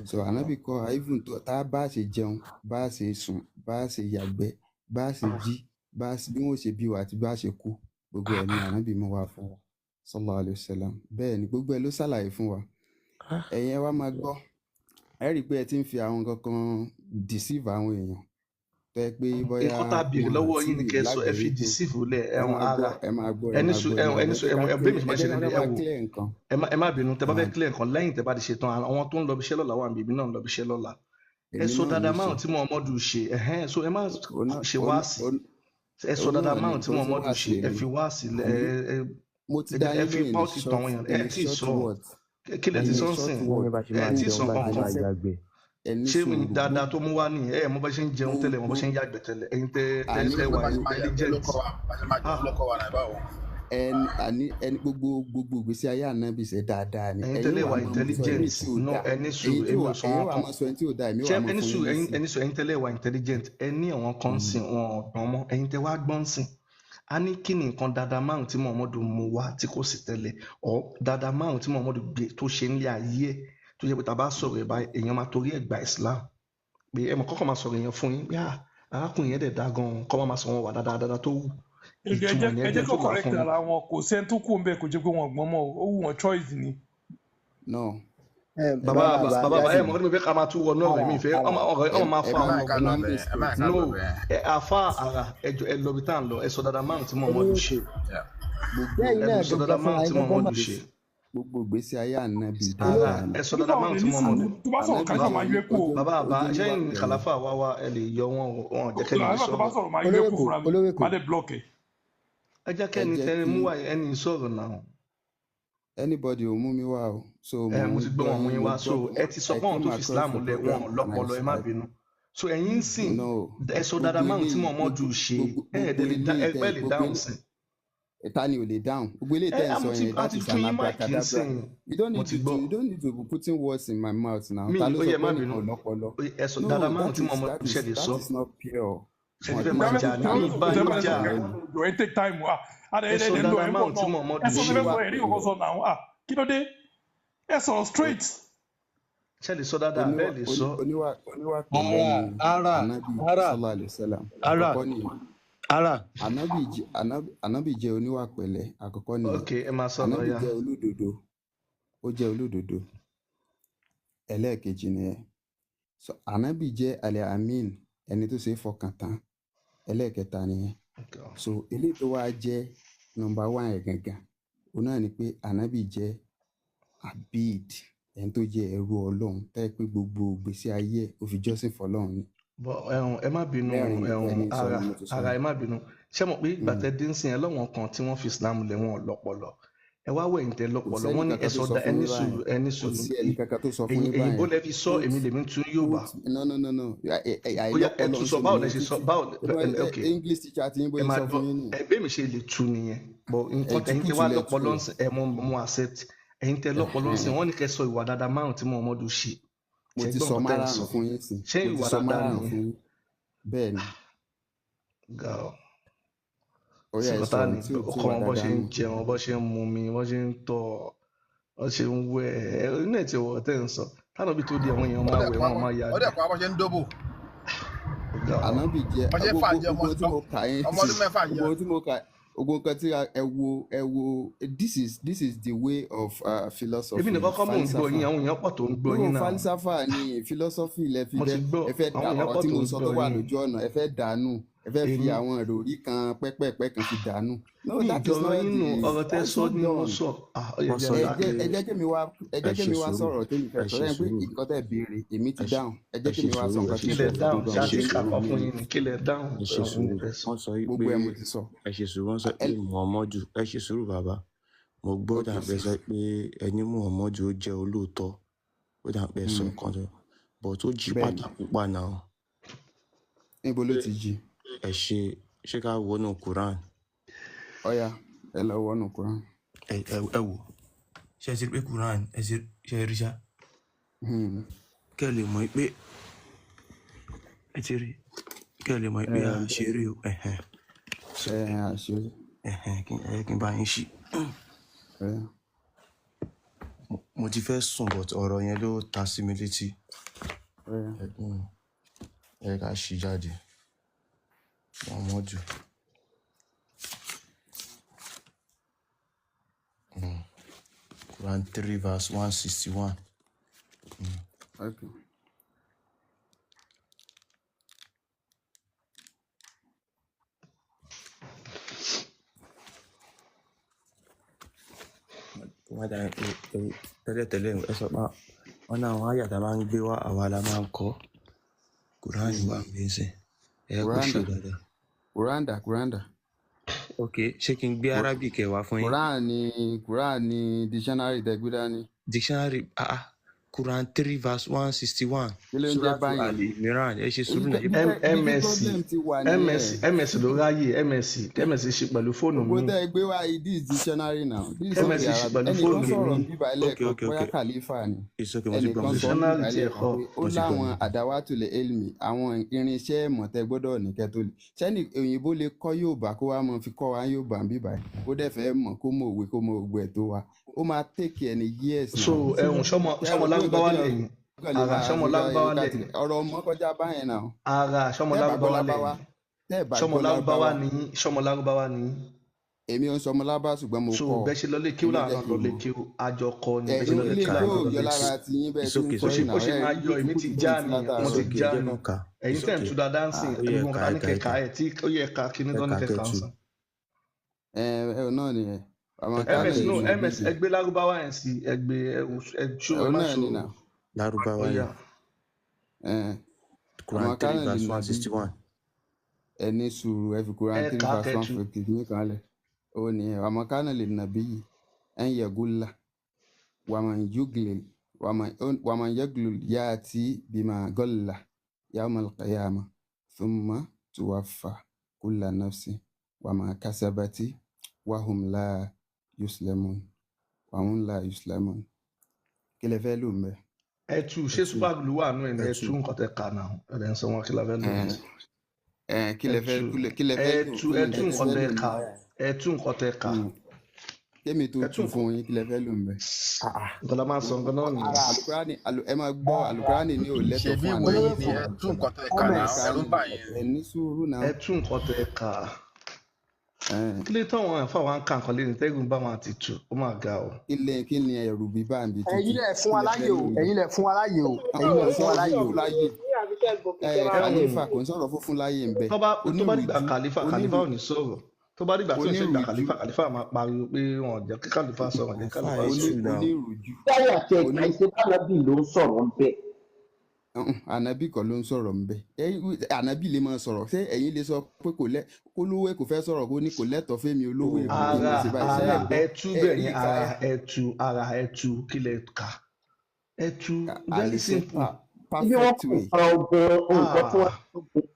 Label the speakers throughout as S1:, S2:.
S1: So ànábì kọ́ wa even tó tá a bá ṣe jẹun, bá a ṣe sùn, bá a ṣe yàgbẹ́, bá a ṣe jí, bá a ṣe bí wọ́n ṣe bí wa àti bá a ṣe kú, gbogbo ẹ̀ ni ànábì mú wá fún wa sallallahu alayhi wa sallam. Bẹ́ẹ̀ ni gbogbo ẹ̀ ló ṣàlàyé fún wa. Ẹ̀yin ẹ wá máa gbọ́, ẹ rí i pé ẹ ti ń fi àwọn nǹkan kan deceive àwọn èèyàn tó yẹ pé bóyá
S2: Nǹkan tá a béèrè
S1: wọn
S2: lọ́wọ́
S1: àti
S2: yín ni kẹ́ ẹ sọ. Ẹ fi
S1: lágbọ̀ọ́yé tó.
S2: deceive lẹ̀.
S1: Ẹ
S2: Ẹ̀wọ̀n
S1: máa gbọ́,
S2: ara
S1: ẹ máa gbọ́, ẹ
S2: ẹni
S1: máa
S2: sùn
S1: gbọ́, ẹ
S2: ẹ̀wọ̀n
S1: máa
S2: ẹni
S1: gbọ́.
S2: sùn
S1: Ẹ jẹ́
S2: ẹ̀wọ̀n
S1: ká
S2: ẹ̀bí mi
S1: clear,
S2: máa
S1: ẹ
S2: ṣe
S1: jẹ́ ká
S2: lélẹ̀. Ẹ
S1: máa
S2: wò,
S1: clear nǹkan.
S2: Ẹ má bínú tẹ bá fẹ́ clear nǹkan lẹ́yìn tẹ bá ti ṣe tán. Àwọn tó ń lọ ibi iṣẹ́ lọ́la wà níbí, èmi náà ń lọ ibi iṣẹ́ lọ́la. Ẹ
S1: Èmi
S2: sọ
S1: náà
S2: dáadáa
S1: ní
S2: márùn
S1: ṣe
S2: tí Muhammadu ṣe. Ẹ̀hẹ́n, so ẹ má
S1: òun náà
S2: ṣe
S1: òun
S2: wáàsí. Ẹ sọ
S1: òun
S2: dáadáa
S1: náà ni
S2: márùn tí
S1: kò sí
S2: Muhammadu
S1: wáàsí
S2: ṣe. Ẹ
S1: èmi
S2: fi wáàsí lẹ.
S1: Àní
S2: Ẹ
S1: mo ti
S2: ẹ
S1: dá
S2: ẹ
S1: yín
S2: fi
S1: lóhùn in a
S2: pọ́ọ̀tì tàn
S1: short
S2: wọ́n yàn.
S1: in
S2: Ẹ
S1: a
S2: tí ì
S1: short
S2: sọ
S1: word,
S2: kí lẹ ti
S1: in a
S2: sọ ń
S1: short
S2: sìn.
S3: Wọ́n ní
S1: word.
S3: bá ṣe
S2: Ẹ
S3: máa ń
S2: tí ì
S3: jẹun,
S2: sọ
S3: bá ṣe
S2: kankan.
S3: máa yàgbẹ́.
S1: Ẹ ní
S2: Ṣé
S1: sùúrù.
S2: dáadáa tó mú wá nìyẹn? Ẹ mọ bá ṣe ń jẹun tẹ́lẹ̀, mọ bá
S1: Gbogbo
S2: ṣe ń yàgbẹ́ tẹ́lẹ̀. Ẹ̀yin tẹ tẹ
S1: àní
S2: tẹ wà
S4: Bá ṣe máa yàgbẹ́ ló
S2: intelligent.
S4: kọ́ wa, bá ṣe máa jẹun
S2: Ah,
S4: ló kọ́ wa náà, báwo?
S1: Ẹni àní ẹni gbogbo ìgbésí ayé ànábì ṣe dáadáa ni.
S2: Ẹ̀yin
S1: Ẹ̀yin
S2: tẹ́lẹ̀
S1: wà
S2: wà
S1: máa mú sọ
S2: intelligent
S1: èmi tí ò
S2: no
S1: dáa.
S2: Ẹni sùúrù,
S1: Ẹ̀yin tí
S2: èmi
S1: wà
S2: ò sọ
S1: ẹ̀yin
S2: wọn
S1: wà
S2: kan.
S1: máa sọ ẹni tí ò dáa, èmi
S2: Ṣé
S1: wà máa
S2: ẹni
S1: fún
S2: sùúrù,
S1: yín
S2: ẹ̀yin
S1: lésì.
S2: ẹni sùúrù, ẹ̀yin tẹ́lẹ̀ wà intelligent. Ẹ ní àwọn kan ń sìn wọn ọ̀gbọ́n mọ́. Ẹ̀yin tẹ́ wá gbọ́n sìn, a ní kí ni nǹkan dáadáa márùn tí Muhammadu mú wá tí kò sí tẹ́lẹ̀, ọ dáadáa márùn tí Muhammadu gbé tó ṣe nílé ayé ẹ̀, tó jẹ́ pé tá a bá sọ̀rọ̀ ẹ̀ báyìí, èèyàn máa torí ẹ̀ gba Islam, pé ẹ mọ̀ kọ́kọ́ máa sọ̀rọ̀ èèyàn fún yín pé ah, arákùnrin yẹn dẹ̀ dá gan-an, kọ́ máa sọ wọn wà dáadáa dáadáa tó wù.
S5: Ẹ jẹ́
S2: Ìtumọ̀ yẹn
S5: ẹ jẹ́
S2: jẹ́
S5: kó
S2: tó máa
S5: correct
S2: fún yín.
S5: ara wọn. Kò sẹ́ni tó kù ń bẹ̀ kò jẹ́ pé wọ́n gbọ́n mọ́ o. Ó wù wọ́n, choice ni.
S1: No.
S2: Bàbá
S6: bàbá
S2: bàbá ẹ
S6: jáde
S2: mọ̀ ní mo fẹ́ ká máa tún wọnú ọ̀rọ̀
S6: ara
S2: mi ìfẹ́
S6: ara
S2: ọmọ ọ̀rọ̀
S1: ẹ
S2: ọmọ máa
S1: ẹ
S2: fa
S1: má
S4: Ẹ má
S2: àwọn
S4: ká
S1: ẹ
S4: lọ
S1: má
S4: bẹ̀, ẹ má
S1: misquote.
S4: ká
S2: no
S4: lọ bẹ̀.
S2: Ẹ àfa ara ẹjọ, ẹ lọ bí tá à ń lọ. Ẹ sọ dáadáa márùn tí Muhammadu
S6: olówó
S2: ṣe.
S4: Yeah.
S1: Gbogbo
S6: lẹ́yìn
S2: Ẹ
S6: náà
S2: sọ
S6: gangan
S2: dáadáa
S6: fúnra
S2: márùn
S6: yín
S2: tí
S6: gangan
S2: Muhammadu
S6: mọ̀.
S2: ṣe.
S1: Gbogbo ìgbésí ayé ànábì
S2: Ara
S1: dáadáa ni.
S2: ẹ sọ
S5: Nígbà
S2: dáadáa
S5: wo
S2: márùn
S5: lè
S2: tí
S5: ní
S2: Muhammadu
S5: sùúrù tó bá sọ̀rọ̀
S1: Ànábì
S5: kájà
S1: jẹ́
S5: máa yọ
S1: oní
S5: ẹ́ kú
S1: ó
S5: o.
S1: jẹ́
S2: Bàbá
S1: ó
S2: àbá
S1: jẹ́ oníwà
S2: sẹ́yìn
S1: pẹ̀lẹ́.
S2: kàláfà wá wá, ẹ lè yọ wọn o, wọn ò jẹ́ kẹ́ni
S5: Làwọn tó bá
S2: sọ̀rọ̀.
S5: sọ̀rọ̀ máa yọ ẹ́ kú
S6: Olówó
S5: fúnra mi,
S6: olówó
S5: má dé block ẹ̀.
S2: Ẹ jẹ́
S1: Ẹ
S2: kẹ́ni
S1: jẹ́
S2: tẹ́
S1: kí
S2: mú wá ẹni sọ̀rọ̀ náà.
S1: Anybody ò mú mi wá o, so
S2: Ẹ
S1: mò
S2: mo
S1: ń
S2: ti gbọ́
S1: gbọ́
S2: wọn mú
S1: yín
S2: yín
S1: mo
S2: wá. So
S1: gbọ́.
S2: Ẹ ti sọ
S1: I
S2: pé àwọn
S1: came
S2: tó fi
S1: across
S2: Islam
S1: your
S2: lẹ̀ wọn
S1: program and
S2: lọ́pọlọ. Ẹ má
S1: I
S2: bínú. So ẹ̀yin ń sìn
S1: No.
S2: ẹ sọ dáadáa
S1: Gbogbo
S2: márùn tí
S1: eléyìí
S2: Muhammadu
S1: gbogbo
S2: ṣe.
S1: gbogbo
S2: Ẹ ẹ̀
S1: gbogbo
S2: dẹ̀ lè dá
S1: eléyìí
S2: ẹ
S1: tẹ
S2: pẹ́ lè
S1: gbogbo
S2: dáhùn sí.
S1: Ta ni ò lè dáhùn? Gbogbo eléyìí
S2: Ẹ
S1: tẹ́ ń
S2: á
S1: sọ
S2: mo ti
S1: yẹn,
S2: a
S1: that
S2: ti
S1: is
S2: fún
S1: an
S2: yín máìkì ń
S1: abracadabra.
S2: sìn.
S1: You don't
S2: Mo
S1: need
S2: ti
S1: to
S2: gbọ́.
S1: You don't need to be putting words in my mouth now.
S2: Mi
S1: Ta ló
S2: ó
S1: sọ
S2: yẹ
S1: pé
S2: má
S1: ẹnìkan
S2: bínú.
S1: ò lọ́pọlọ?
S2: Ẹ sọ
S1: No,
S2: dáadáa márùn
S1: that
S2: tí
S1: is
S2: Muhammadu
S1: that
S2: ṣe
S1: is
S2: lè
S1: that
S2: sọ.
S1: is not pure.
S2: Ṣe ti
S1: Wọn
S2: fẹ́
S1: kì í
S2: máa
S1: ṣe
S2: jà ní mi
S1: ta
S2: bá
S1: ló
S2: yín
S1: sọ
S2: jà.
S1: pé ẹni
S5: Jọ ẹ take time wa. Adé
S2: Ẹ
S5: ẹ
S2: sọ
S5: ẹ lọ
S2: dáadáa
S5: ẹ ń bọ̀
S2: márùn tí
S5: náà.
S2: Muhammadu
S5: Ẹ sọ
S2: ṣe.
S5: tẹ́fẹ́
S1: oníwà
S5: sọ ẹ̀rí kọ̀ọ̀kan
S1: pẹ̀lẹ́
S5: sọ náà. Ah, kí ló dé? Ẹ sọ̀rọ̀ straight.
S2: Ṣe lè sọ dáadáa
S1: oníwà
S2: bẹ́ẹ̀ lè sọ.
S1: Oníwà pẹ̀lẹ́
S7: Ara
S1: ni
S7: ara
S1: ànábì
S7: ara
S1: sallallahu alayhi wa sallam.
S7: Ara
S1: Àkọ́kọ́ nìyẹn.
S7: Ara
S1: Ànábì jẹ́ oníwà pẹ̀lẹ́, àkọ́kọ́ nìyẹn.
S2: Ok, ẹ máa sọ lọ
S1: Ànábì
S2: ya.
S1: jẹ́ olódodo, ó jẹ́ olódodo, ẹlẹ́ẹ̀kejì nìyẹn. So ànábì jẹ́ alẹ́ amin, ẹni tó ṣe é fọkàn tán, ẹlẹ́ẹ̀kẹta nìyẹn. So eléyìí tó wá jẹ́ number one ẹ̀ gangan, òun náà ni pé ànábì jẹ́ abid, ẹni tó jẹ́ ẹrú Ọlọ́run tẹ́ pé gbogbo ìgbésí ayé ẹ̀ ó fi jọ́sìn fọlọ́run ni.
S2: Bọ ẹhùn, ẹ má bínú.
S1: Mẹ́rin
S2: Ẹhùn
S1: tẹ́ni sọ
S2: ara
S1: ni mo ti sọ
S2: ara
S1: yẹn.
S2: Ẹ má bínú. Ṣé mọ̀ pé ìgbà tẹ́ dé ń sìn ẹ lọ́wọ́n kan tí wọ́n fi Islam lẹ̀, wọn lọ́pọlọ. Ẹ wá wẹ̀yìn tẹ́
S1: Kò
S2: lọ́pọlọ
S1: sẹ́ni
S2: wọ́n ní ẹ
S1: kankan tó
S2: sọ
S1: sọ
S2: da
S1: fún
S2: ẹni
S1: yín
S2: sùúrù
S1: báyẹn.
S2: Ẹni
S1: Kò
S2: sùúrù.
S1: sí ẹnì kankan tó sọ fún
S2: Ẹ̀yin
S1: yín
S2: òyìnbó
S1: báyẹn.
S2: lẹ fi sọ,
S1: Quote
S2: èmi lèmi tún Yorùbá.
S1: Quote, no, no, no, no,
S2: Ó yá, ẹ
S1: àìlọ́pọlọ
S2: tún
S1: ń
S2: sọ
S1: ṣe
S2: báwo
S1: nìyẹn
S2: lẹ ṣe sọ
S1: títí
S2: báwo ẹ ok.
S1: English teacher ti yín
S2: Ẹ
S1: bóyá
S2: máa
S1: sọ
S2: gbọ́
S1: fún yín nìyẹn.
S2: Ẹ bẹ́ẹ̀ mi ṣe lè tu nìyẹn bọ nǹkan. Ẹ̀yin tẹ́
S1: Ẹ̀túkùtù
S2: wá
S1: lẹ tú
S2: lọ́pọlọ
S1: o.
S2: ń sìn ẹ mo accept. Ẹ̀yin tẹ́ lọ́pọlọ ń sìn,
S1: Ẹ̀hẹ́n.
S2: wọ́n ní kẹ́ sọ ìwà dáadáa márùn tí Muhammadu ṣe.
S1: Mo
S2: Ṣe
S1: ti
S2: gbọ́
S1: sọ
S2: nǹkan tẹ́ ń
S1: márààrún
S2: sọ?
S1: fún yín sí.
S2: Ṣé
S1: Mo ti
S2: ìwà
S1: sọ
S2: dáadáa
S1: márààrún
S2: nìyẹn?
S1: fún yín, bẹ́ẹ̀ ni.
S2: Ga ọ.
S1: Ó yá, ẹ
S2: Síkọtà
S1: sọ̀rọ̀
S2: ní
S1: tí ò tí
S2: ọkọ
S1: wà
S2: wọn bó ṣe
S1: dáadáa
S2: ń
S1: nù.
S2: jẹun, bó ṣe ń mumi, bó ṣe ń tọ̀, bó ṣe ń wẹ̀ ẹ inú ẹ̀ tí wọ̀ tẹ́ ń sọ tánà bí tó di àwọn èèyàn
S4: Ó
S2: máa
S4: dẹ̀
S2: wẹ̀
S4: kọ́
S2: wọn máa
S4: ó dẹ̀
S2: yàgbẹ́.
S4: kọ́ bó ṣe ń dóbò.
S2: Ga ọ.
S1: Ànábì jẹ́
S4: Bó ṣe ń
S1: gbogbo
S4: fàjẹ ọmọ
S1: gbogbo tí mo kà yín
S4: ọmọ ọdún 6 jẹ.
S1: Gbogbo tí mo kà, gbogbo nǹkan tí ẹ wo, ẹ wo, this is the way of philosophy.
S2: Èmi nìkan kọ́ mò ń gbọ́ yín,
S1: Falsafa.
S2: àwọn èèyàn pọ̀ tó ń gbọ́
S1: No,
S2: yín náà.
S1: falsafa ni philosophy lẹ fi
S2: Mo ti
S1: fẹ́
S2: gbọ́
S1: ẹ fẹ́ da
S2: àwọn èèyàn
S1: ọ̀rọ̀
S2: pọ̀
S1: tí
S2: tó
S1: mo
S2: ń
S1: sọ tó
S2: gbọ́
S1: wà
S2: yín.
S1: lójú ọ̀nà, ẹ fẹ́ dànù, ẹ fẹ́ fi
S2: Èmi
S1: àwọn ìròrí kan pẹ́pẹ́pẹ́ kan fi dànù. No,
S2: mi
S1: that is
S2: ìjọra
S1: not
S2: yín nù
S1: the
S2: ọ̀rọ̀ tẹ́
S1: that's
S2: sọ
S1: not
S2: ni mo
S1: done.
S2: sọ. Ah, ó yẹ
S3: Wọ́n
S2: jẹ́
S3: sọ
S1: Ẹ
S2: dákẹ́.
S1: jẹ́
S3: pé
S1: ẹ jẹ́ kémi wá ẹ
S3: ẹ
S1: jẹ́
S3: ṣe
S1: kémi wá
S3: sùúrù
S1: sọ̀rọ̀ tèmi fẹ́
S3: ẹ
S1: sọ
S3: ṣe
S1: lẹ́yìn pé
S3: sùúrù
S1: nǹkan tẹ́ béèrè èmi ti
S3: ẹ ṣe
S1: dáhùn. Ẹ
S3: ẹ
S1: jẹ́
S3: ṣe
S1: kémi wá sọ
S3: sùúrù ẹ
S1: nǹkan tí
S3: ṣe
S2: Kí
S1: mo
S2: lẹ
S1: fẹ́ sọ
S2: dáhùn?
S1: gangan.
S2: Ṣé
S3: ẹ
S2: àti
S3: ṣe sùúrù
S2: kàkọ́ fún yín ni? Kí lẹ dáhùn?
S3: Ẹ ṣe
S2: Ọ̀hún
S3: sùúrù.
S2: fẹ́ sọ.
S3: Wọ́n sọ
S1: Gbogbo
S3: pé
S1: ẹ̀ mo ti sọ.
S3: Ẹ ṣe sùúrù. Wọ́n sọ
S1: Ẹ
S3: pé Muhammadu, ẹ ṣe sùúrù bàbá, mo gbọ́
S1: Ok
S3: dàbẹ
S1: sir.
S3: sọ pé ẹni Muhammadu ó jẹ́ olóòótọ́, ó dàbẹ sọ nǹkan tó but ó jí
S1: Bẹ́ẹ̀ ni.
S3: pátá pupa náà.
S1: Níbo ló ti jí?
S3: Ẹ ṣe, ṣé ká wọnú Quran?
S1: Ọ̀ya, ẹ lọ wọnú Quran.
S3: Ẹ wò, ṣe ti rí pé Quran, ẹ ṣe ṣe rí ṣá kẹ́ ẹ lè mọ̀ pé ẹ ti rí, kẹ́ ẹ lè mọ̀ pé a ṣe rí o. Ẹ̀hẹ̀n. So,
S1: Ẹ àṣírí.
S3: Ẹ̀hẹ̀n, kí ẹ kí n bá yín ṣí.
S1: Ẹ
S3: Mo ti fẹ́ sùn but ọ̀rọ̀ yẹn ló ta sí mi létí.
S1: Ọ̀yá.
S3: Ẹ ẹ ká ṣí jáde. Muhammadu. Quran 3 verse 161.
S1: Okay.
S3: Kó má dà pé torí tẹ́lẹ̀tẹ́lẹ̀ ẹ sọ pé wọn náà àwọn àyà tá a máa ń gbé wá àwa la máa ń kọ́. Quran wà mí sìn. Ẹ kó ṣe
S1: Quranda
S3: dáadáa.
S1: Quranda Quranda.
S3: Ok, ṣé kí n gbé Arabic ẹ̀ wá fún yín?
S1: Quran ni Quran ni dictionary tẹ gbé dání.
S3: Dictionary Quran 3 verse 161.
S1: Kí ló ń jẹ́
S3: Suratu
S1: báyẹn?
S3: Ali Imran. Ẹ ṣe
S1: Ibi
S3: sùúrù náà.
S1: tẹ ibi tẹ ibi tí
S2: msc
S1: problem ti wà nìyẹn.
S2: ms ló ráyè msc ms ṣe pẹ̀lú fóònù
S1: Gbogbo
S2: mi
S1: tẹ ẹ gbé wá yìí, this is dictionary now. This is not
S2: ms
S1: the
S2: ṣe
S1: Arabic.
S2: pẹ̀lú
S1: Ẹnìkan
S2: fóònù
S1: sọ̀rọ̀
S2: mi
S1: bíbá
S3: Ok,
S1: lẹ́ẹ̀kan
S3: ok,
S1: bóyá
S3: ok.
S1: Khalifa ni.
S3: It's okay, mo ti gbọ́,
S1: Ẹnìkan
S3: mo ti gbọ́.
S1: sọ bíbá
S2: dictionary tiẹ̀
S1: lẹ́ẹ̀kan
S2: kọ́
S1: pé ó
S3: Mo ti gbọ́,
S1: láwọn
S3: mo ti gbọ́.
S1: àdáwátulẹ̀ elmi àwọn irinṣẹ́ ìmọ̀ tẹ gbọ́dọ̀ ní kẹ́ tó lè. Sẹ́ni òyìnbó lè kọ́ Yorùbá kó wá mọ fi kọ́ wa Yorùbá ń bíbá yìí. Kó dẹ̀ fẹ́ mọ̀ kó mọ òwe kó mọ ògbó ẹ̀ tó wa. Ó máa take ẹ̀ ní years
S2: so
S1: now.
S2: ẹ̀hún ṣọmọ
S1: Ṣé ẹ
S2: ṣọmọ
S1: rò pé nǹkan
S2: lárúbáwá
S1: tí
S2: lẹ́yìn
S1: kàn lè
S2: ara
S1: máa
S2: ṣọmọ
S1: fi
S2: lárúbáwá
S1: káàkiri
S2: lẹ́yìn
S1: ọ̀rọ̀ ọmọ kọjá báyẹn náà.
S2: ara ṣọmọ
S1: Tẹ́ ẹ̀ bá gbọ́
S2: lárúbáwá
S1: lábáwá
S2: lẹ́yìn
S1: tẹ́ ẹ̀ bá
S2: ṣọmọ
S1: gbọ́
S2: lárúbáwá
S1: lárúbáwá
S2: ni yín ṣọmọ lárúbáwá ni yín
S1: èmi ò ń sọmọ lábá ṣùgbọ́n mo
S2: so
S1: kọ́ ọ
S2: bẹ́ẹ̀ ṣe lọlé kíw
S1: ló
S2: làwọn
S1: jẹ́
S2: náà
S1: kí n
S2: lọlé
S1: mọ̀.
S2: kíw àjọ kọ ni
S1: Ẹ
S2: bẹ́ẹ̀ ṣe
S1: ilé
S2: lọlé
S1: ilé
S2: kíw làwọn
S1: ò
S2: náà
S1: yọ
S2: lọlé kíw
S1: lára ti yín bẹ́ẹ̀
S3: It's
S1: tí ń
S3: okay, it's
S1: sọ
S2: ó ṣe
S1: yìí
S3: okay.
S1: náà
S2: ó ṣe
S1: ẹ
S2: máa
S1: rí
S2: yọ èmi ti
S1: tukutu
S2: já
S1: tẹ̀ ń tú
S2: ni mo
S1: látàárọ̀.
S3: It's
S2: ti
S3: okay, ẹ
S2: já
S3: jẹ́
S2: ni
S3: kán kà.
S2: ẹ̀yin
S3: It's
S2: tẹ̀ ń
S3: okay.
S2: tú dáadáa ń sìn
S3: Ó yẹ
S2: gbogbo
S3: ẹ̀ka
S2: nǹkan ní
S3: ẹ̀ka
S2: kẹka
S3: ẹ̀ka.
S2: ẹ̀ tí ó yẹ ká kíní
S3: Ẹ
S2: tán ní
S3: kà
S2: kẹka ń
S3: kẹ́tù.
S2: sìn.
S1: Ẹ ẹ náà nìyẹn àwọn kánò
S2: ms
S1: lè
S2: no
S1: nà
S2: ms
S1: bíbí
S2: ẹgbẹ́ lárúbáwá yẹn sí ẹgbẹ́ ẹ ṣó
S1: ẹ
S2: ẹ má
S1: náà
S2: ṣó
S1: ni nà
S3: Lárúbáwá
S2: ó yá
S3: yẹn.
S1: ẹ
S3: Quran
S1: àwọn
S3: 3
S1: kánò lè
S3: verse
S1: nà bíbí
S3: 161.
S1: ẹ ní sùúrù ẹ fi Quran
S2: ẹ
S1: three
S2: kà á
S1: verse one
S2: kẹtù
S1: fifty ní kan lẹ ó nìyẹn àwọn kánò lè nà bíyì ẹ ń yẹ gúlà wàmàn yúgìlì wàmàn yẹgìlì yáàtì bímà gọlà yàmà kàyàmà thumma tuwaffa kulla nafsi wàmà kasabati wàhùn la yuslemun wàhùn la yuslemun kí lẹ fẹ́ lò ń bẹ.
S2: ẹ tú
S3: Ẹ
S2: ṣé
S3: tú.
S2: super glue wà nù ẹ ní
S3: Ẹ
S2: ẹ
S3: tú.
S2: tú nǹkan tẹ kà náà ẹ dẹ̀ ń sọ wọn kí la fẹ́ lò
S1: Ẹ
S2: ní.
S1: ẹ kí
S2: ẹ
S1: lẹ fẹ́
S2: tú
S1: kí lẹ
S2: ẹ
S1: fẹ́ lò
S2: tú
S1: kí
S2: ẹ
S1: ni
S2: tú
S1: nǹkan tẹ
S2: nǹkan
S1: fẹ́
S2: tẹ
S1: lò ń
S2: kà
S1: bẹ.
S2: ẹ tú nǹkan tẹ kà
S1: Kémi tó
S2: ẹ tú
S1: tú
S2: nǹkan
S1: fún yín kí lẹ fẹ́ lò ń bẹ.
S2: nǹkan la máa sọ nǹkan náà
S1: Ara
S2: nìyẹn.
S1: alukurani ẹ máa gbọ́ alukurani ní ò lẹ́tọ̀
S4: Ṣebí
S1: fún
S4: ìwé
S1: ànábì
S4: yìí ni ẹ
S1: sallallahu
S4: tú nǹkan tẹ kà náà ẹ̀rù
S1: alukurani
S4: ń bà yín.
S1: ẹ ní sùúrù náà.
S2: Ẹ tú nǹkan tẹ kà
S1: Ẹ
S2: kí ló táwọn àfa wa ń kà nǹkan lẹ́nu tẹ́gùn bá wọn àti tù ó mà ga o.
S1: kí ni ẹ̀rù bíbá àbí
S6: Ẹ̀yin
S1: tútù
S6: lẹ fún
S1: kí
S6: wa
S1: lẹ fẹ́
S6: láyè o,
S1: lò ń bẹ.
S6: ẹ̀yin lẹ fún wa láyè o, ẹ̀yin lẹ
S1: Kò
S6: fún wa
S1: sọ̀rọ̀
S6: láyè o.
S1: fúnfún láyè ẹ
S2: ẹ̀hún
S1: kàlífà kò ń sọ̀rọ̀ fúnfún láyè ń bẹ
S2: tó bá dìgbà
S1: onírúurú
S2: kàlífà kàlífà ò ní sọ̀rọ̀ tó bá dìgbà tí ò ń ṣe gbà
S1: onírúurú
S2: kàlífà kàlífà máa pariwo pé wọn ò jẹ́ kí kàlífà sọ̀rọ̀ jẹ́
S3: Àfáà
S2: kàlífà
S3: ẹ tú
S2: sọ̀rọ̀.
S3: náà.
S1: Onírúurú
S7: Táyà tẹ
S1: oní
S7: àìṣe bálábì ló ń sọ̀rọ̀ ń bẹ̀.
S1: Ànábì kọ́ ló ń sọ̀rọ̀ ń bẹ. Ànábì lè máa sọ̀rọ̀ ṣé ẹ̀yin lè sọ pé kò lẹ́ kólówó kò fẹ́ sọ̀rọ̀ kó ní kò lẹ́tọ̀ọ́ fẹ́mi olówó èkó kí n
S2: Ara
S1: máa ṣe báyìí ṣé
S2: ara
S1: ẹ gbọ́
S2: ẹ tú
S1: ẹ
S2: bẹ̀
S1: rí
S2: yẹn
S1: ìka
S2: ara ẹ tú ara ẹ tú kí lẹ kà ẹ tú very
S1: àlìṣe
S2: simple.
S7: Ibi wọn
S1: perfect
S7: kò
S1: way
S7: fa ọgbọ́n nǹkan tí wọ́n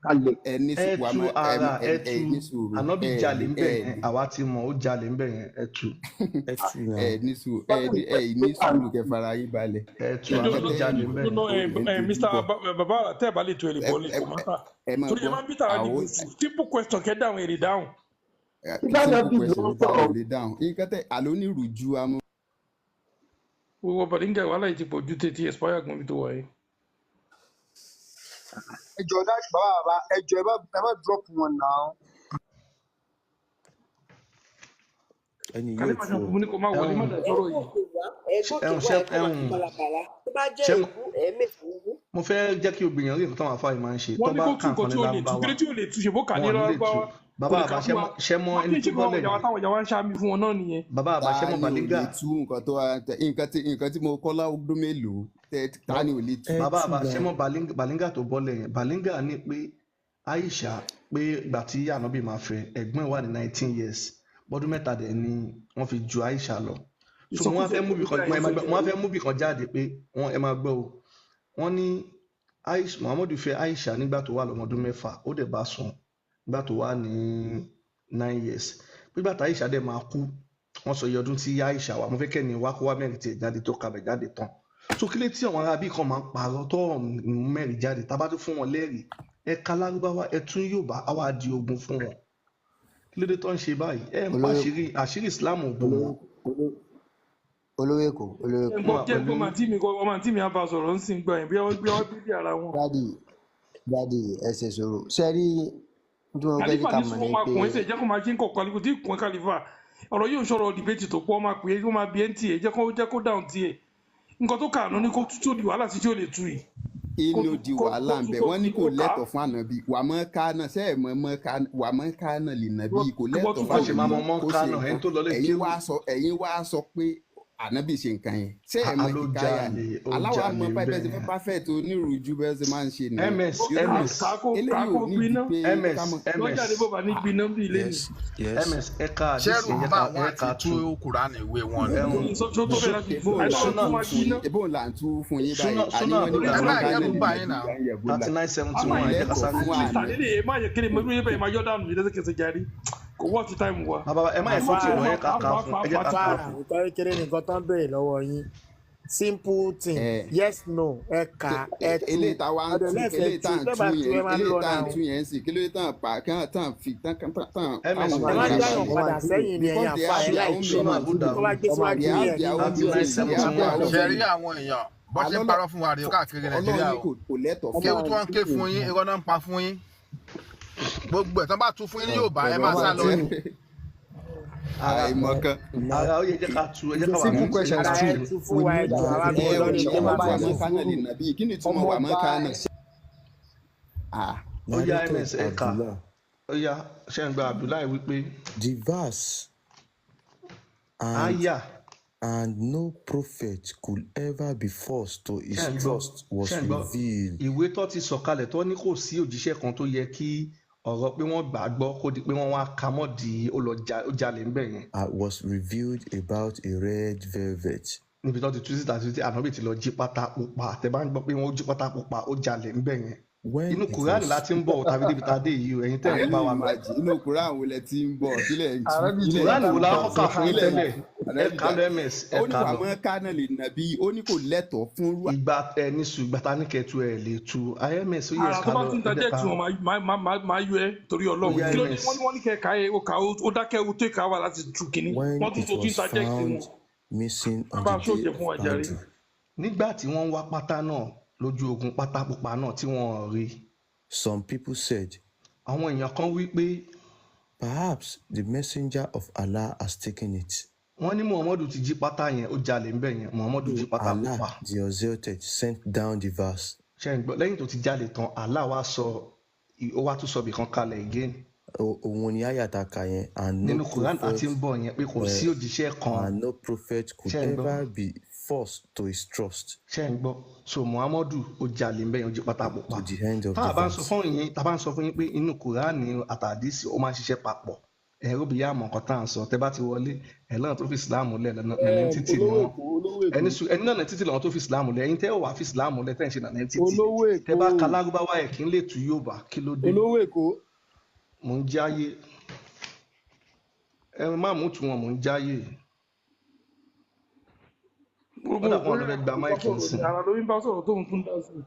S2: Ah,
S7: gbé kalẹ̀.
S1: ẹ ní
S2: ẹ
S1: wà
S2: tú
S1: má ẹ
S2: ara
S1: ẹ
S2: ẹ
S1: ẹ
S2: tú
S1: ní sùúrù
S2: ànábì
S1: ẹ
S2: jalè ń bẹ̀
S1: ẹ
S2: yẹn àwa ti mọ̀ ó jalè ń bẹ̀ yẹn ẹ tú
S3: Ẹ tú náà.
S1: ẹ ní sùúrù ẹ ní ẹ ní sùúrù kẹfara yín balẹ̀
S2: ẹ tú
S5: No,
S2: ànábì
S5: no,
S1: nǹkan tẹ́ ẹ
S2: jalè ń
S1: mọ̀
S2: bẹ̀
S5: no,
S2: yẹn.
S5: no,
S1: ó lẹ́ ń tojú
S5: Mr.
S1: bọ̀
S5: Baba, tẹ́ ẹ bá lè tó ẹ lè
S1: ẹ
S5: bọ́ lè
S1: ẹ
S5: kó má ta.
S1: ẹ máa
S5: Torí ẹ
S1: gbọ́
S5: máa ń bí tàrà
S1: àwọn
S5: dìbò sí. Simple question kẹ́ dáhùn èrè dáhùn.
S7: Tí bálábì
S1: simple
S7: ló
S1: question
S7: ń
S1: ló ta
S7: sọ̀rọ̀
S1: ò lè dáhùn nǹkan tẹ́ àló ní ìrújú amú
S5: Gbogbo Bàdíńgà wàhálà yìí ti pọ̀ ju tètè expire gan ibi tó wà yìí.
S6: Ẹ jọ̀ọ́ dájú bàbá bàbá ẹ jọ̀ọ́ ẹ má drop wọn náà.
S3: Ẹni yóò
S5: Kàlífà
S3: tú
S5: ṣe
S3: o.
S5: mo ní kó má wọlé má
S2: ẹ̀hún
S5: dà
S8: Ẹ
S5: sọ́rọ̀ yìí.
S8: gòkè wá, ẹ gòkè
S2: ẹ̀hún
S8: wá,
S2: ṣe
S8: ẹ kọ́ wà ní
S2: ẹ̀hún
S8: balabala. Tó bá jẹ́
S2: ṣé
S8: èébú, ẹ mèsì wú.
S2: mo fẹ́ jẹ́ kí obìnrin rí nǹkan táwọn afáyín máa ń ṣe tó
S5: Wọ́n ní
S2: bá
S5: kó tú
S2: kà
S5: nǹkan
S2: nǹkan ní
S5: tí ó lè tú.
S2: lárúbáwá
S5: Kí ló tí ó lè tú ṣe bó kà
S2: wọn
S5: ní
S2: ò ní lè tú
S5: lárúbáwá. Kò
S2: bàbá
S5: lè
S2: àbá
S5: kà fún wa.
S2: ṣẹ́ mọ́
S5: Wọ́n
S2: ẹni
S5: ní
S2: tó
S5: ṣe kí àwọn
S2: bọ́lẹ̀
S5: ìyàwó
S2: yẹn
S5: táwọn ìyàwó ń ṣáàmì fún wọn náà nìyẹn.
S2: bàbá àbá
S1: ta
S2: ṣẹ́ mọ́
S1: ni ò lè
S2: Bàlíngà
S1: tú nǹkan tó wà nǹkan tí mo kọ́ lọ́dún mélòó tẹ ta ni ò lè tú.
S3: Ẹ
S2: bàbá
S3: tú
S2: àbá ṣẹ́
S3: náà.
S2: mọ́ Bàlíngà tó bọ́lẹ̀ yẹn Bàlíngà ní pé Aisha pé ìgbà tí ànábì máa fẹ́ ẹ̀gbọ́n ẹ̀ wà ní 19 years bọ́dún mẹ́ta dẹ̀ ni wọ́n fi ju Aisha lọ so wọ́n á
S5: Ìsọkúsọ
S2: fẹ́ múbì kan
S5: ìgbà
S2: ẹ
S5: yẹn
S2: máa
S5: sọ
S2: gbọ́- wọ́n á fẹ́ múbì kan jáde pé wọ́n ẹ máa gbọ́ o wọ́n ní Aisha Muhammadu fẹ́ Aisha nígbà tó wà lọ́mọdún mẹ́fà ó dẹ̀ bá sùn nígbà tó wà ní 9 years nígbà tí Aisha dẹ̀ máa kú wọ́n sọ iye ọdún tí Aisha wà mo fẹ́ kẹ́ni wá kó wá mẹ́rin tiẹ̀ jáde tó kabẹ̀ jáde tán so kí lè tí àwọn arábí kan máa ń parọ́ tó mú mẹ́rin jáde tá a bá tún fún wọn lẹ́rìí ẹ ka lárúbáwá ẹ tún Yorùbá á wá di ogun fún wọn kí ló dé tó ń ṣe báyìí ẹ ń pa
S7: Olóyè
S2: àṣírí àṣírí Islam ò bò
S7: olóyè
S2: wọ́n.
S7: olóyè
S9: Olówó Èkó, olówó
S5: Ẹ
S9: Èkó.
S2: Mo
S5: gbọ́
S2: wà
S5: kí ẹ
S2: pẹ̀lú
S5: gbọ́
S2: yín.
S5: màtí mi kọ ọmọ àǹtí mi á bá sọ̀rọ̀ ń sìn gbà yẹn bí wọ́n bí wọ́n bí ara wọn.
S9: Dádì, dádì, ẹ ṣe sùúrù. Ṣé rí tí mo fẹ́ kí
S5: Kàlífà
S9: ká
S5: ní
S9: mọ̀
S5: sùn
S9: ni
S5: wọn máa
S9: pé
S5: kùn ẹ́ sẹ̀ jẹ́ kó máa ṣe ń kọ̀ kálífù tí kùn kàlífà ọ̀rọ̀ yóò sọ̀rọ̀ dìbẹ́tì tó pọ̀ máa pè é ó máa bí ẹ́ ń tiẹ̀ jẹ́ kó dáhùn tiẹ̀ nǹkan tó kà àná ni kó tú tó di wàhálà sí tí ó lè tú yìí kó
S1: inú
S5: tú
S1: di
S5: kó
S1: wàhálà
S5: kó
S1: ń
S5: tú
S1: bẹ
S5: kó
S1: wọ́n ní
S5: tú
S1: kò
S5: kó kà á
S1: lẹ́tọ̀ọ́ fún ànábì wà mọ́ kánà ṣe é mọ́ mọ́ kánà wà mọ́ kánà lè nàbí kò
S5: wọ́n
S1: lẹ́tọ̀ọ́
S5: tún
S1: fún
S2: Bá ṣe máa
S1: ànábì
S2: mọ mọ́
S1: kó ṣe
S2: kánà ẹni
S1: nǹkan
S2: tó lọlé
S1: ẹ̀yin
S2: kéwú
S1: wá sọ ẹ̀yin wá sọ pé ànábì ṣe nǹkan yẹn ṣé ẹ̀ mọ
S2: ló
S1: ìkáyà ni
S2: jalè, ó
S1: aláwa
S2: jalè
S1: mọ
S2: ń
S1: bẹ́ẹ̀
S2: bẹ̀
S1: bẹ́ẹ̀ ṣe fẹ́
S2: yẹn.
S1: perfect onírúurú bẹ́ẹ̀ ṣe máa ń ṣe nìyẹn
S2: ms
S1: irú
S2: ms
S5: kà á kó kà á
S1: eléyìí
S5: kó
S1: ò nídìí
S5: gbiná
S1: pé
S2: ms
S1: ká mọ̀
S2: ms
S5: lọ́jà ní bó bá ní gbiná bí ilé ni
S3: Yes, yes.
S2: ms ẹ ka àdìsí
S4: Ṣẹ́rù
S2: ẹ
S4: ń
S2: jẹ́
S4: bá
S2: ká
S4: àwọn
S2: ẹ
S4: àti
S2: ká
S4: tú
S2: tú.
S4: Kùránì ìwé wọn ni.
S2: Ẹ̀hún
S5: tó tó bẹ́ẹ̀ láti
S1: ebó
S5: àìsàn
S1: là ń
S5: tó
S2: Súnà
S1: tú
S5: máa
S1: fún
S5: gbiná
S1: yín ebó là ń tú fún yín
S2: Súnà
S1: báyìí àní
S2: Súnà
S1: wọ́n ní
S2: Abu
S1: wà
S4: Ẹ
S1: mọ́
S4: má
S2: Dawud
S1: kánà
S4: kẹ́rù
S1: lè
S4: ń bà
S1: nàbí
S4: yín náà.
S1: à ń yẹ̀bù là
S2: thirty nine seventy
S5: àmà
S2: one ẹ jẹ́ ká
S1: lẹ́tọ̀ọ́
S2: sáré
S1: fún
S2: tú.
S5: mr
S1: ànábì
S5: lele ẹ má yẹ kéré mọ ibẹ̀ máa yọ dànù yìí lẹ́sẹ̀kẹsẹ̀ jáde kò wọ́ ti táìmù wa
S2: Bàbá ẹ má yẹ kó
S5: àmà
S2: tì
S5: ó
S2: lọ
S5: máa
S2: ẹ ká
S5: fà
S2: kà
S5: fà
S2: fún
S5: fà
S2: ẹ jẹ́
S5: fà
S2: ká
S5: tí
S2: kà
S8: Àfà,
S2: fún.
S8: nǹkan kékeré nìkan tó ń béèrè lọ́wọ́ yín. Simple thing,
S1: ẹ̀
S8: yes no, ẹ kà á, ẹ tú.
S1: eléyìí tá wá ń
S8: Ọ̀dọ̀
S1: tú
S8: lẹ́fẹ̀ẹ́
S1: eléyìí
S8: tú,
S1: tá à ń
S8: tẹ́
S1: tú
S8: bá tú
S1: yẹn
S8: ẹ máa ń
S1: eléyìí
S8: lọ
S1: tá à ń
S8: náà.
S1: tú yẹn sì kí ló dé tán pa kí wọ́n tán fi tán tán tán
S2: ms
S1: táwọn
S9: Ọmọ
S8: Ẹ má
S1: òbí
S9: àǹtí
S1: rà
S8: dáyàn
S9: mi,
S1: balẹ̀
S9: ọmọ
S8: padà
S9: àǹtí mi,
S8: sẹ́yìn ni ẹ̀yin
S1: because they
S8: àfà
S1: have
S8: ẹ̀
S1: their
S8: láì
S1: own
S8: tú.
S2: Súnà
S1: meaning
S2: Abu
S8: Tó bá
S2: Dawud
S8: gbé
S9: ọmọ
S8: síwájú
S1: they
S9: àǹtí mi,
S8: yín
S1: have
S8: ẹ̀ ní
S1: their own
S2: thirty nine
S1: meaning they
S2: seventy
S1: have their
S2: one.
S1: own
S4: Ṣé rí
S1: meaning
S4: àwọn èèyàn bọ́ ṣe ń
S1: alọ́lọ́
S4: parọ́ fún wa rèé káàkiri
S1: ọlọ́run
S4: Nàìjíríà
S1: ní
S4: o.
S1: kò lẹ́tọ̀ọ́ fún
S4: Kéwú
S9: ọmọ
S4: tí wọ́n ń
S9: àǹtí
S4: ké
S9: mi,
S4: fún yín, irọ́ náà ń pa fún yín. Gbogbo ẹ̀ tán bá tú fún yín ní Yorùbá, ẹ
S1: ọmọ
S4: máa sá
S1: àti
S4: lọ ni.
S2: Ara
S1: àìmọ̀kan
S2: ara ó yẹ jẹ́ ká tú ẹ jẹ́
S6: It's
S2: ká
S6: a
S2: wà
S6: simple
S2: mú
S6: question
S8: Ara
S6: too.
S8: ẹ tú fún
S6: We
S8: wa ẹ
S6: need
S8: jọ àwa
S1: ẹ
S8: gan
S1: ò
S8: lórí
S1: ní
S8: kó
S1: wà
S8: má bàa
S1: mọ́
S8: ṣe
S1: kánà lè
S8: sùúrù.
S1: nàbí kí ni ìtumọ̀ wà mọ́
S6: Ọmọọba
S1: kánà ah
S2: Ó yá
S10: Narrated
S2: ms ẹ kà
S10: Abdullah.
S2: ó yá ṣe ń gba Abdullahi wípé
S10: The verse and
S2: aya
S10: and no prophet could ever be forced to his
S2: ṣe ń gbọ́
S10: trust was
S2: ṣe ń gbọ́
S10: revealed.
S2: ìwé tó ti sọ̀kalẹ̀ tó ní kò sí òjíṣẹ́ kan tó yẹ kí ọ̀rọ̀ pé wọ́n gbà á gbọ́ kó di pé wọ́n wá ka mọ́ di ó lọ ó jalè ńbẹ̀ yẹn
S10: Was revealed about a red velvet.
S2: Níbi tó ti tú síta sí ànábì ti lọ jí pátá pupa. Tẹ bá ń gbọ́ pé wọ́n jí pátá pupa, ó jalè ńbẹ̀ yẹn.
S10: When
S2: Inú
S10: it
S2: Kùránì
S10: was
S2: la ti ń bọ̀ tàbí débi tá a dé yìí o, ẹ̀yin tẹ́ ń
S1: ẹ̀yin
S2: bá wa lọ.
S1: ìmájì inú kúrán wo lẹ ti ń bọ̀ kílẹ̀ ń tú
S6: Àrẹ́bí ti
S1: kílẹ̀ ń
S2: Kùránì
S1: tú
S2: wo la
S1: bọ̀
S2: kọ́ kà fún yín
S1: kílẹ̀ ń
S2: tẹ́lẹ̀?
S1: tú
S2: Ẹ
S1: ànábì
S2: kà
S1: jà
S2: lọ ms ẹ
S1: ó ní
S2: kà
S1: wà
S2: lọ.
S1: mọ́ kánà lè nàbí ó ní kò lẹ́tọ̀ọ́ fún rú
S2: Ìgbà ẹ ní sùn ìgbà ta ní kẹtù ẹ lè tu ims ó yẹ
S5: ara
S2: ẹ
S5: tó
S2: kà
S5: bá
S2: lọ
S5: tún
S2: ẹ jẹ́
S5: tajẹ́
S2: ká
S5: tí wọn máa yọ ẹ torí
S2: ó
S5: Ọlọ́run
S2: yá
S5: kí ló dé
S2: ms
S5: wọ́n ní wọ́n ní kẹ́ ká ẹ ó kà ó dákẹ́ ó tẹ́ ká wà láti tú kínní
S10: when
S5: wọ́n tún
S10: it
S5: tó tún
S10: was
S5: tajẹ́ tí
S10: found
S5: wọn
S10: missing on
S5: bá
S10: the
S5: a ṣó
S10: day
S5: jẹ
S10: of
S5: fún wa jàre.
S10: Badr.
S2: Nígbà tí wọ́n ń wá pátá náà lójú ogun, pátá pupa náà tí wọ́n ò rí,
S10: Some people said,
S2: àwọn èèyàn kan wí pé
S10: perhaps the messenger of Allah has taken it.
S2: Wọ́n ní Muhammadu ti jí pátá yẹn, ó jalè ńbẹ̀ yẹn. Muhammadu jí pátá
S10: Allah,
S2: pupa.
S10: the Exalted, sent down the verse.
S2: Ṣe ń gbọ́? Lẹ́yìn tó ti jalè tán, Allah wá sọ ó wá tún sọ ibì kan kalẹ̀ again.
S10: Òun ni àyà tá a kà yẹn, and no
S2: Nínú Quran àti
S10: prophet
S2: ń bọ̀ yẹn pé kò sí òjíṣẹ́ kan.
S10: and no prophet could
S2: Ṣe ń gbọ́?
S10: ever be forced to his trust.
S2: Ṣe ń gbọ́? So Muhammadu ó jalè ńbẹ̀ yẹn, ó jí pátá pupa.
S10: To the end of
S2: Tá
S10: the
S2: a bá ń sọ
S10: verse.
S2: fún yín, tá a bá ń sọ fún yín pé inú Quran àtàdísì ó máa ń ṣiṣẹ́ papọ̀, ẹ̀rọ bí yá àmọ̀ nǹkan tá à ń sọ. Tẹ́ bá ti wọlé ẹ̀ lọ́nà tó fi Islam lẹ̀ lọ́nà títì ni
S6: Olówó
S2: wọ́n
S6: Èkó, olówó Èkó,
S2: ẹni sùn ẹni náà títì lọ́wọ́ tó fi Islam lẹ̀. Ẹ̀yin tẹ́ ò wá fi Islam lẹ̀, tẹ́ ń ṣe nànà títì,
S6: olówó
S2: tẹ́
S6: Èkó,
S2: bá ka lárúbáwá ẹ̀ kí n lè tú Yorùbá, kí ló dé?
S6: olówó Èkó.
S2: Mò ń jáyé, ẹ má mú tu wọn, mò ń jáyé.
S5: Gbogbo
S2: Ó dà pé
S5: òkú
S2: wọn lọ fẹ́ gba
S5: ló ń bá
S2: máìkì
S5: sọ̀rọ̀
S2: nsìn.
S5: ní ara ló ń bá sọ̀rọ̀ tóun tún dá sí i.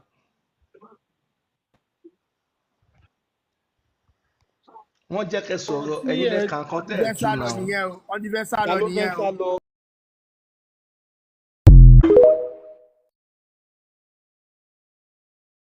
S2: Wọ́n jẹ́ kẹ́ sọ̀rọ̀
S8: Tí
S2: ẹ̀yin
S8: ẹ
S2: lẹ kà nǹkan tẹ́ ẹ̀
S6: Wọ́n ti fẹ́
S2: tú
S6: sá lọ
S2: náà.
S6: nìyẹn o, wọ́n ti fẹ́ sá
S7: Ta
S6: lọ
S7: ló fẹ́
S6: nìyẹn
S7: sá
S6: o.
S7: lọ?